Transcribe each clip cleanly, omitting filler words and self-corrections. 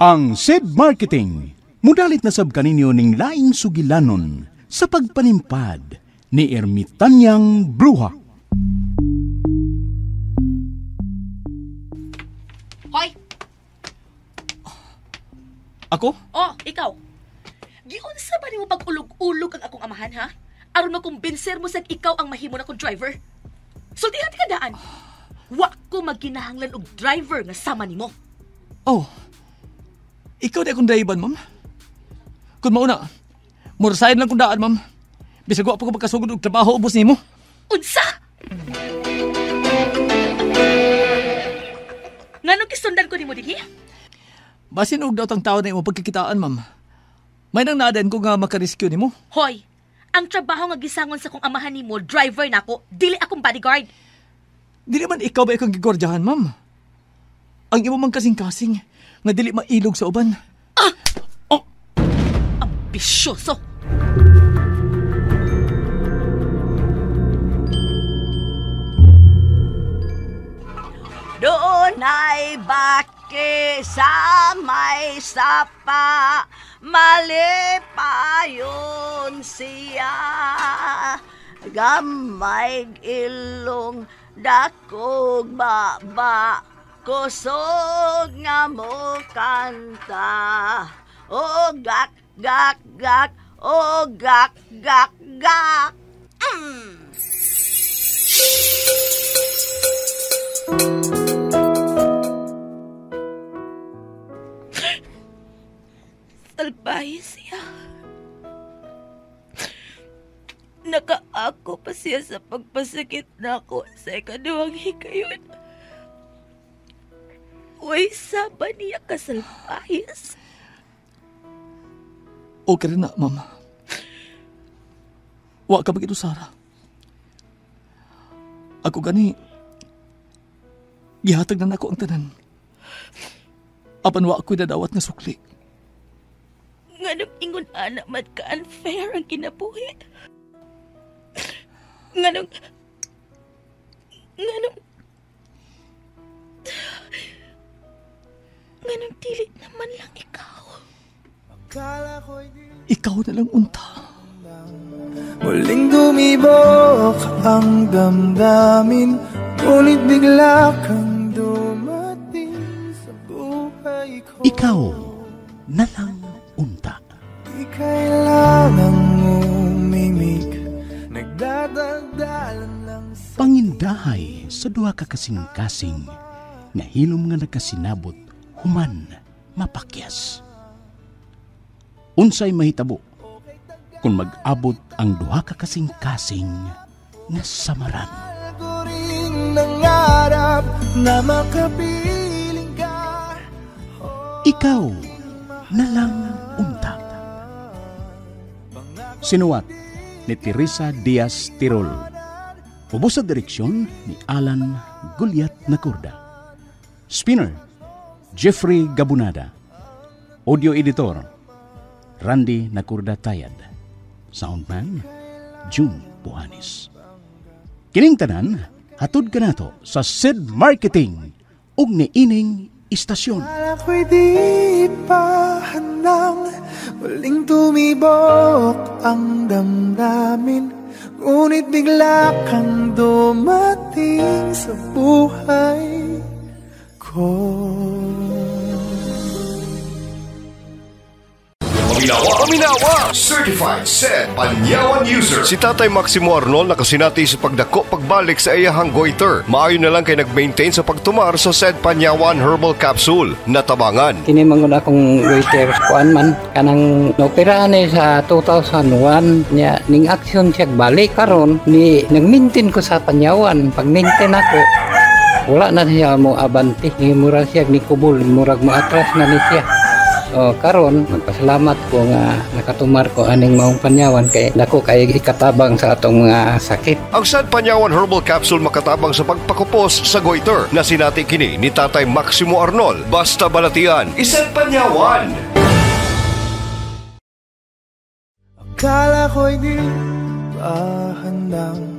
Ang SED Marketing, mudalit na sab kaninyo ning laing sugilanon sa pagpanimpad ni Ermitanyang Bruha. Hoy! Ako? Oh, ikaw. Giunsa ba nimo pag-ulog-ulog ang akong amahan, ha? Aron makumbinser mo sa ikaw ang mahimo na kong driver. Sultihan ka daan. Wa ko magkinahanglan og driver nga sama nimo. Oh. Ikaw di akong driver, ma'am. Kung mauna, murasahin lang kong daan, ma'am. Bisag wa pa ko pagkasugod og trabaho ubos nimo. Unsa? Nganong gisundan ko nimo dinhi? Basin og daot ang tao na imo pagkikitaan, ma'am. May nang naaden ko nga makarescue nimo. Hoy, ang trabaho nga gisangon sa kong amahan nimo, driver nako, dili akong bodyguard. Dili man ikaw ba ikong gigordyahan, ma'am? Ang imo mang kasing-kasing nga dili mailog sa uban. Ah! Oh! Ambisyoso! Doon ay baki sa may sapa, malipayon siya. Gamay ilong dakog baba, kusog nga mo kanta. O gak, gak, gak, o gak, gak, gak. Mm. Salbahe siya. Nakaako pa siya sa pagpasakit nako sa ikaduhang hikayon. Uy, saba niya kasalpahis. Okay rin na, ma'am. Wa ka bagito, Sarah. Ako gani, gihatag na nako ang tanan. Apan wa ako'y dadawat nga sukli. Nganong ingon anak man ka unfair ang kinabuhi. Nganong dili naman lang ikaw. Ikaw na lang unta. Muling dumibok ang damdamin, ngunit bigla kang dumating sa buhay ko. Ikaw na lang unta. Di kailangang umimik, nagdadaldalan lang sa pangindahay sa duha ka kasing-kasing nga hilom nga nakasinabot human mapakyas. Unsay mahitabo kung mag-abot ang duha ka kasing-kasing nga samaran? Nangarap na makapiling ka. Ikaw na lang unta. Sinuwat ni Teresa Diaz Tirol. Ubos sa direksyon ni Alan Gulyat Nacorda. Spinner, Jeffrey Gabunada. Audio editor, Randy Nacorda Tayad. Soundman, June Buhanis. Kining tanan, hatod kanato sa SED Marketing ug niining istasyon. Ako'y di pa handang muling tumibok ang damdamin, ngunit bigla kang dumating sa buhay ko. Paminawa! Certified SED Panyawan user. Si Tatay Maximo Arnold nakasinati sa pagdako pagbalik sa iyahang goiter. Maayo na lang kay nag-maintain sa pagtumar sa SED Panyawan Herbal Capsule. Natabangan. Kini mangun akong goiter kuan man kanang naoperahan ni sa 2001 niya ning aksyon siya balik karon ni nag-maintain ko sa Panyawan. Pag-maintain ako wala na siya mo abanti. Ni mura siya ni kubol, murag mo atras na ni siya. O karon magpasalamat ko nga nakatumar ko aning maong Panyawan kay dako kay ikatabang sa atong mga sakit. Ang SED Panyawan Herbal Capsule makatabang sa pagpakupos sa goiter na sinati kini ni Tatay Maximo Arnold. Basta balatian, iSED Panyawan. Akala ko'y di pa handang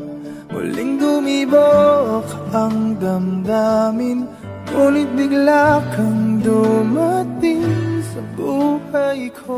muling dumibok ang damdamin, ngunit bigla kang dumating Sa buhay ko.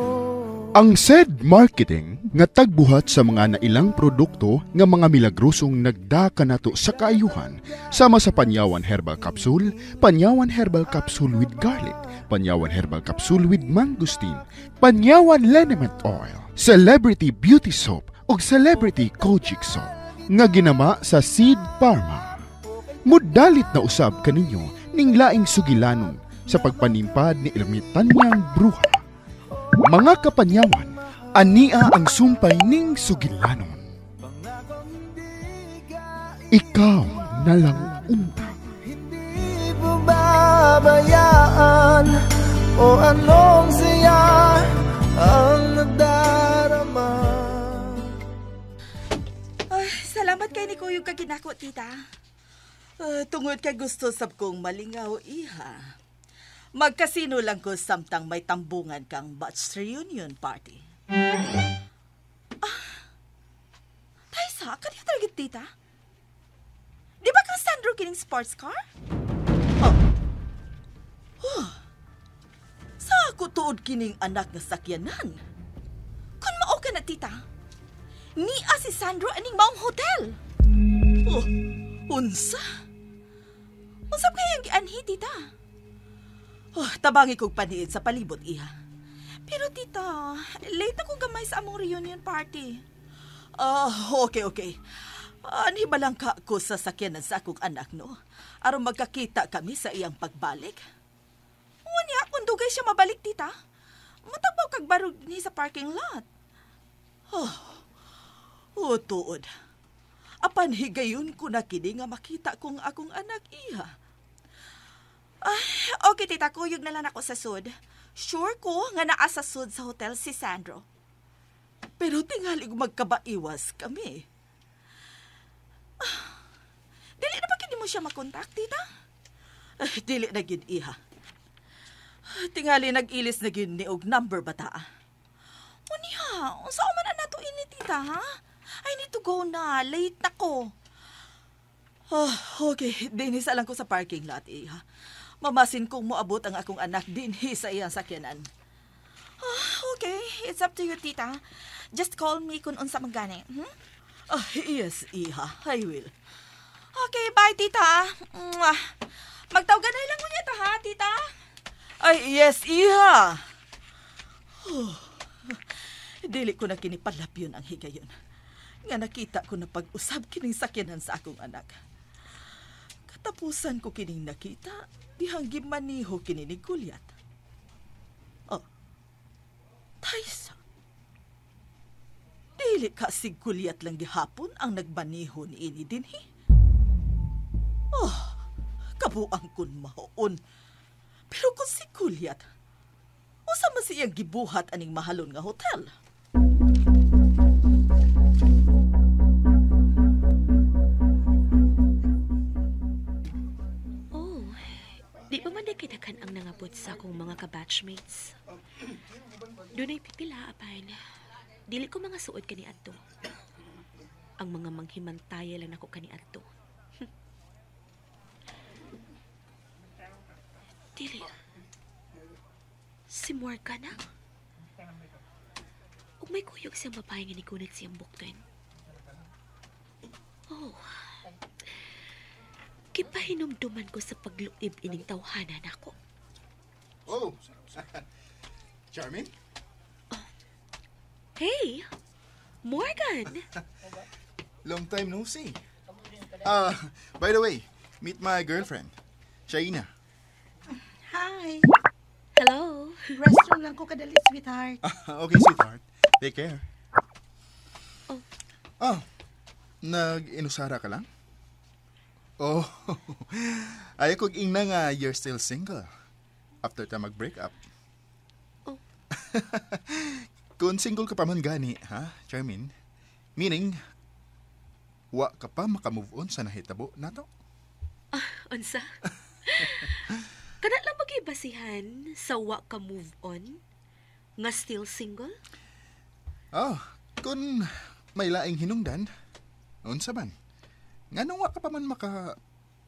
Ang SED Marketing nga tagbuhat sa mga nailang produkto nga mga milagrosong nagdaka nato sa kaayuhan sama sa Panyawan Herbal Capsule, Panyawan Herbal Capsule with Garlic, Panyawan Herbal Capsule with Mangosteen, Panyawan Liniment Oil, Celebrity Beauty Soap ug Celebrity Kojic Soap nga ginama sa Seed Pharma. Mudalit na usab kaninyo ning laing sugilanon sa pagpanimpad ni Ermitanyang Bruha. Mga kapanyawan, ania ang sumpay ning sugilanon. Ikaw na lang unta. Hindi pababayaan o anong saya ang nadarama. Ay, salamat kay ni Kuyog kag ginako, tita. Tungod kay gusto sab kong malingaw, iha. Magkasino lang ko samtang may tambungan kang batch reunion party. Taysa, kaniya talaga, tita? Di ba kang Sandro kining sports car? Sa ako tuod kining anak nga sakyanan. Kung mao ka na, tita, nia si Sandro aning maong hotel. Oh, unsa? Unsa pa kayang gianhi, tita? Oh, tabangi kog paniid sa palibot, iha. Pero tita, late ako gamay sa among reunion party. Okay, okay. Anhi ba lang ka ko sa sakyanan sa akong anak, no? Aron magkakita kami sa iyang pagbalik. Unya, kung dugay siya mabalik, tita. Matagbaw kag barog ni sa parking lot. Oh, tuod. Apan higayon ko na kini nga makita kong akong anak, iha. Ay, okay, tita, kuyog na lang ako sa sud. Sure ko nga naa sa sud sa hotel si Sandro. Pero tingali magkabaiwas kami. Dili na ba kini mo siya makontak, tita? Ay, dili na gid, iha. Tingali nag-ilis na gid ni og number bata. Unya, unsa man na nato ini, tita, ha? I need to go na. Late na ko. Oh, okay, dinhi sa lang ko sa parking lot, iha. Mamasin kong moabot ang akong anak dinhi sa iyang sakyanan. Okay, it's up to you, tita. Just call me kung unsa man gani. Hmm? Oh, yes, iha. I will. Okay, bye, tita. Mwah. Magtawgan na lang unya ta, ha, tita? Ay, yes, iha. Oh, dili ko na kinipalapyon ang higayon. Nga nakita ko na pag-usab kining sakyanan sa akong anak. Katapusan ko kining nakita, dihang gimaniho kini ni Goliath. Oh, Taysa. Dili ka si Goliath lang gihapon ang nagmaniho ni ini dinhi. Oh, kabuang kun mahuon. Pero kung si Goliath, usa man siyang gibuhat aning mahalon nga hotel? Oh, di pa man kay daghan ang nangabot sa akong mga kabatchmates. Dunay pipila apan dili ko mga suod kaniadto. Ang mga manghimantaya lang nako kaniadto. Dili. Si Morgan na. Ug may kuyog siyang babae nga nigunit siyang bukton. Oh. Kipahinumduman ko sa pagluib ining tawhana nako. Oh, Charming? Oh. Hey, Morgan! Long time no see. By the way, meet my girlfriend, Shaina. Hi. Hello. Restroom lang ko kadali, sweetheart. Okay, sweetheart. Take care. Oh. Oh, nag-inusara ka lang? Oh, ayaw kong ingna nga you're still single after ta mag-break up. Oh. Kung single ka pa man gani, ha, Charmin? Meaning, wa ka pa makamove on sa nahitabo nato? Unsa? Kana lang magibasihan sa wa ka move on? Nga still single? Oh, kung may laing hinungdan, unsa man? Nganong wa ka pa man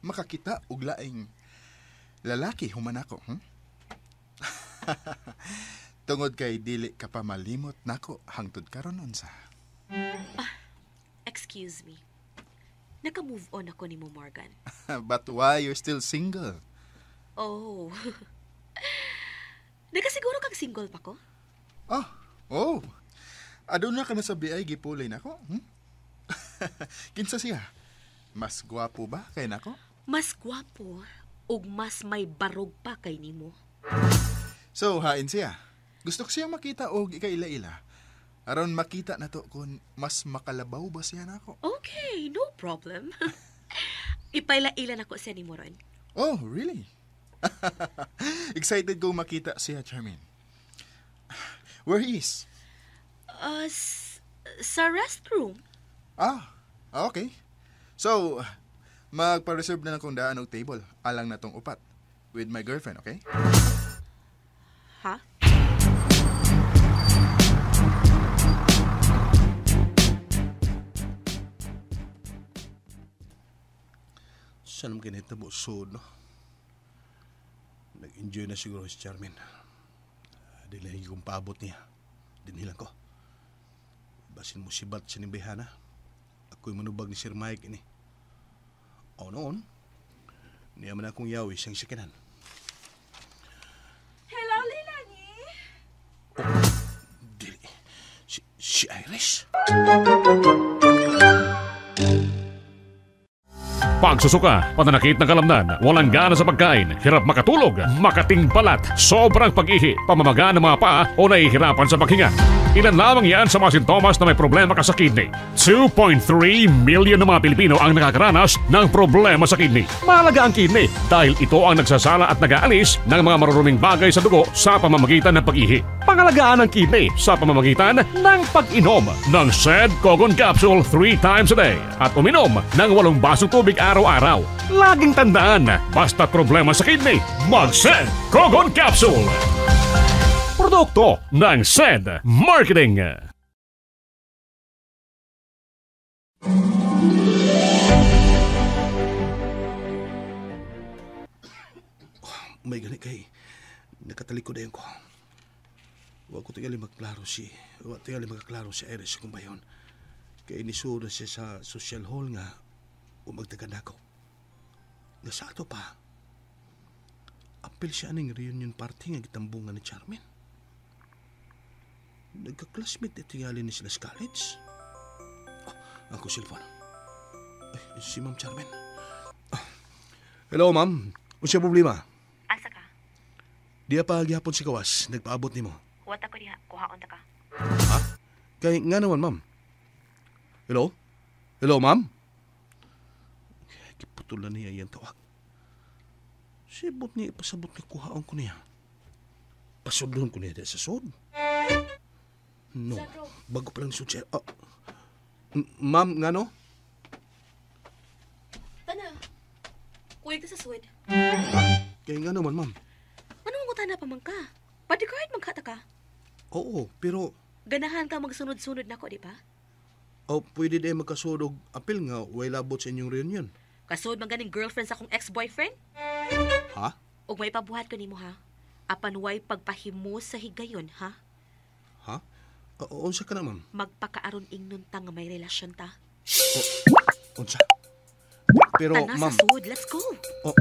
makakita og laing lalaki human ako, hmm? Tungod kay dili ka pa malimot nako hangtod karon unsa. Excuse me. Naka-move on ako nimo, Morgan. But why you're still single? Oh. Nakasiguro kang single pa ko? Ah, oh. Aduna ka na sa BI gipulay nako. Kinsa siya? Mas gwapo ba kay nako? Mas gwapo ug mas may barog pa kay nimo. So, hain siya. Gusto ko siyang makita og ikaila-ila. Aron makita na to kung mas makalabaw ba siya nako. Okay, no problem. Ipaila-ila nako siya nimo ron. Oh, really? Excited kong makita siya, Charmaine. Where he is? Sa restroom. Ah, okay. So, magpa-reserve na lang kong daan og table alang na tong upat with my girlfriend, okay? Ha? Saan naman kinahitabo sud, no? Nag-enjoy na siguro si Charmaine. Di lang kong paabot niya. Dinhilan ko. Basin mo sibat sa nimbayhana. Ako'y manubag ni Sir Mike ini. O noon, niya man akong yawi siyang sikinan. Hello, Lilani. Oh, dili. Si Iris? Pagsusuka, pananakit ng kalamnan, walang gana sa pagkain, hirap makatulog, makating balat, sobrang pag-ihi, pamamaga ng mga paa o nahihirapan sa paghinga. Ilan lamang yan sa mga sintomas na may problema ka sa kidney. 2.3 million ng mga Pilipino ang nakakaranas ng problema sa kidney. Mahalaga ang kidney dahil ito ang nagsasala at nag-aalis ng mga maruruming bagay sa dugo sa pamamagitan ng pag-ihi. Pangalagaan ang kidney sa pamamagitan ng pag-inom ng Sed Kogon Capsule 3 times a day at uminom ng 8 basong tubig araw-araw. Laging tandaan, basta problema sa kidney, mag-Sed Kogon Capsule! Produkto ng Sed Marketing. May gani kay nakatalikod ayon ko. Wa ko tingali magklaro si Iris kung bayon. Kay nisura siya sa social hall nga umagtagan ako. Nga sa ato pa, apil siya aning reunion party nga gitambungan ni Charmaine. Nagka-classmate tingali ni sila sa college. Oh, ako cellphone. Ay, si Ma'am Charmaine. Oh. Hello, ma'am. Unsa problema? Asa ka? Diya pa gihapon si Kawas. Nagpaabot nimo. Huwat ako diha. Kuhaon ta ka. Ha? Kay nga naman, ma'am. Hello? Hello, ma'am? Kiputulan niya iyang tawag. Sibot niya ipasabot nga kuhaon ko niya. Pasudlon ko niya sa sod. No. Bago pa lang sud siya. Oh. Ma'am, nga no? Tana. Kuya ka sa sud. Kaya nga naman, ma'am. Anong ngutana pa man ka? Bodyguard man ka ta ka? Oo, pero... Ganahan ka magsunod-sunod na ko, di ba? O, pwede din magkasud og apil nga way labot sa inyong reunion. Kasud man ganing girlfriend sa akong ex-boyfriend? Ha? Og may pabuhat ko nimo, ha? Apan way pagpahimo sa higayon, ha? Ha? Unsa ka na, ma'am? Magpakaaron ingnon ta nga may relasyon ta. O, unsa? Pero, tana ma'am... sa sud, let's go! O,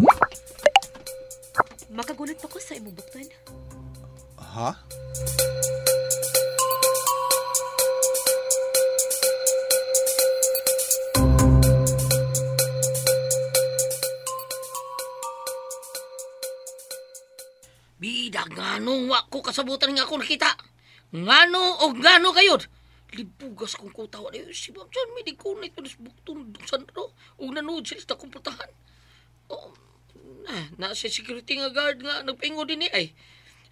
Makagunot pa ko sa imong bukton. Ha? Bida, nganong wa ko kasabutan nga ako nakita. Ngano o ngano kayod? Libugas kong kutawa na yun. Si Ma'am John, may dikunit ko sa buktong Sandro. O nanood sila sa kumputahan. Oh, na sa security nga guard nga nagpaingo din ni ay.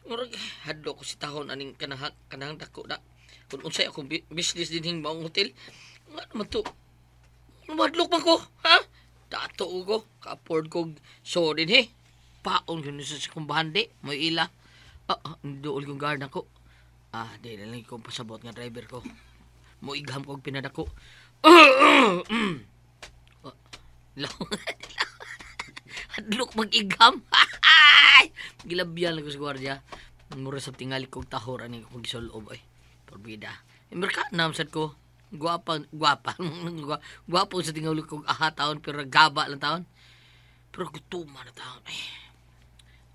Murag, hadlo ko si tahon aning kanahang dako na. Kung unsay akong business din hing maong hotel. Nga naman to. Madlok man ko, ha? Dato ko, ka-afford ko so din he. Paon yun sa kumbahandi, may ila. Dool kong guard ako. Di na lang ko pasabot nga driver ko. Muigham ko pinadako. Hadlok mag-igham. Gilabyan lang ko sa gwardiya. Mura sa tingali kong tahor ani kong gisulob ay. Porbida. Amerikana sad ko. Guwapa, guwapa. Guwapo sa tingali kong aha taon pero gaba lang taon. Pero gutuma na taon. Ay.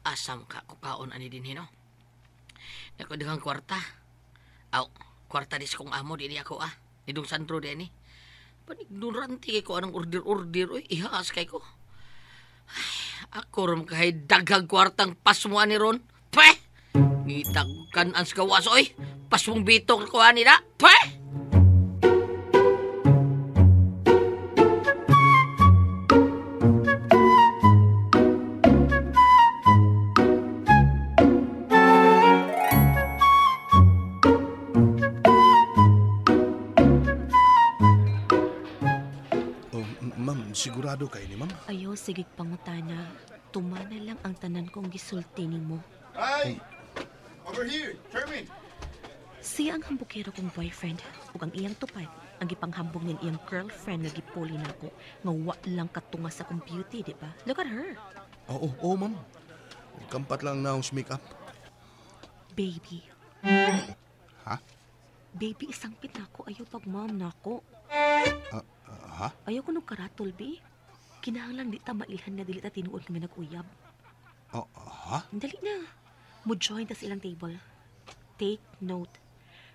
Asam ka kukaon ani din hino. Nako daghang kwarta. Aw, kwarta dis kong amo di ni ako ah. Nidong Sandro di ani. Panignorante kay ko anong order-order oy, ihas kay ko. Ay, ako rom kay daghang kwartang pasmo ani ron. Pwe! Ngitag kan-an sa gawas oy. Pasmong bitok ko ani na. Pwe! Oh, ma'am, sigurado kayo ni ma'am? Ayaw, sige pangutana. Tumana lang ang tanan kong gisulti nimo. Hi! Over here, Sherwin! Siya ang hambukero kong boyfriend ug ang iyang tupad ang gipanghambog nin iyang girlfriend nga gipuli nako nga wa lang katunga sa akong beauty, di ba? Look at her. Oo, oo, ma'am. Kampat lang na akong make-up. Baby. Ha? Baby, isangpit nako. Ayaw pag ma'am nako. Ha? Ayaw ko nung karatol, bi. Kinahanglan di ta mailhan nga dili ta tinuod kami nag-uyab. Ha? Dali na. Mo-join ta sa ilang table. Take note.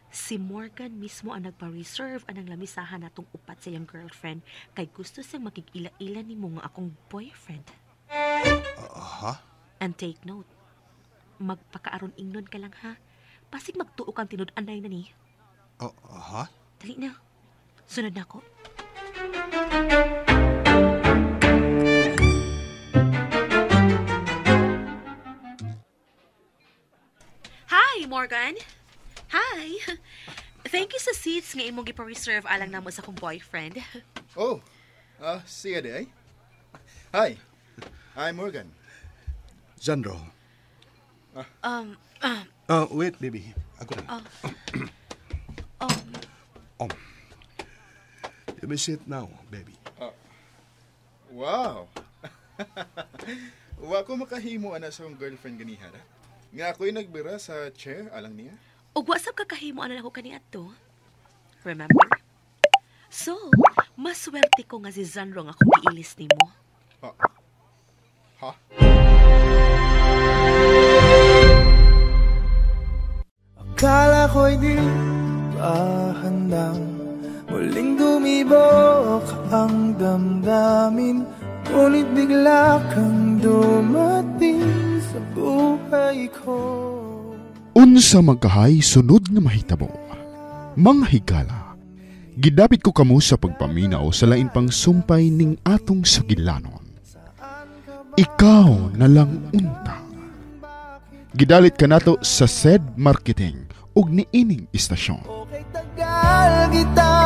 Si Morgan mismo ang nagpa-reserve anang lamisahan natong upat sa iyang girlfriend kay gusto siyang makig-ila-ila nimo nga akong boyfriend. Ha? And take note. Magpakaaron ingnon ka lang ha. Pasig magtuo kang tinud-anay na ni. Ha? Dali na. Sunod na ako. Hi, Morgan. Hi. Thank you sa seats nga imong gipa-reserve alang namo sa akong boyfriend. Oh, siya di ay. Hi, I'm Morgan. Zandro. Wait, baby. Ako na. You may sit now, baby. Wow. Wa ko makahimo ana sa akong girlfriend ganiha ra. Nga ako'y nagbira sa chair alang niya. Ug wa sab kakahimo ana nako kaniadto. Remember? So, maswerte ko nga si Zandro nga akong giilis nimo. Ha? Akala ko'y di pa handang muling dumibok ang damdamin, ngunit bigla kang dumating sa buhay ko. Unsa magkahay sunod nga mahitabo. Mga higala, gidapit ko kamo sa pagpaminaw sa lain pang sumpay ning atong sugilanon. Ikaw na lang unta. Gidalit kanato sa SED Marketing ug niining istasyon. Okay, tagal kita.